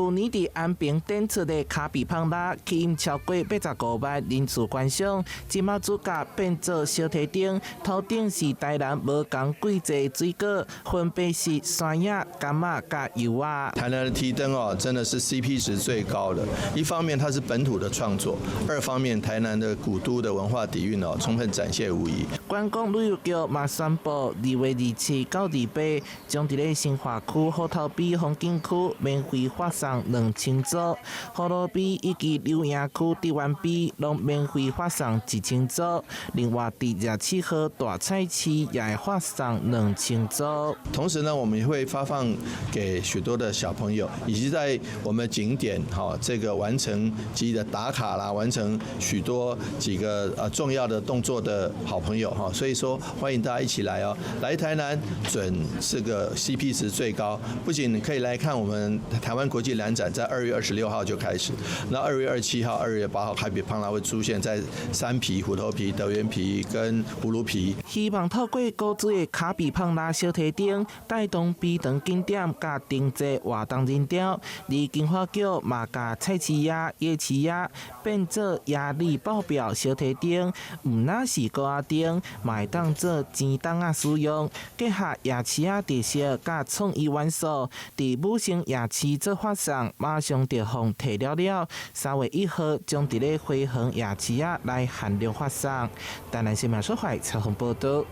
舊年佇安平展出的卡比胖拉，吸引超過85萬人次觀賞。這馬主角變做小提燈，頭頂是台南無仝季節水果，分別是山葉、柑仔佮柚仔。台南的提燈哦，真的是 CP 值最高的。一方面它是本土的創作，二方面台南的古都的文化底蘊哦，充分展現無遺。觀光旅遊局嘛宣布，2月27到28，將佇咧新化區虎頭埤風景區免費發送2000組，葫蘆埤以及柳營區竹園埤攏免費發送1000組。另外，佇27號大菜市也會發送2000組。同時呢，我們也會發放給許多的小朋友，以及在我們景點哈，這個完成幾個打卡啦，完成許多幾個重要的動作的好朋友哈，所以說歡迎大家一起來哦，來台南準這個 CP 值最高，不僅可以來看我們台灣國際蘭展，在2月26號就開始，那2月27號、2月8號，卡比胖拉會出現在山埤、虎頭埤、德元埤跟葫蘆埤。希望透過古錐的卡比胖拉小提燈，帶動埤塘景點佮定製活動人潮。而經發局嘛共菜市仔、夜市仔變做壓力爆表小提燈，毋但是糕仔燈，嘛會當做錢筒仔使用。結合夜市仔特色佮創意元素，佇武聖夜市做發送，馬上就予提了了。3月1號將佇咧花園夜市仔來限量發送。台南新聞所採訪報道。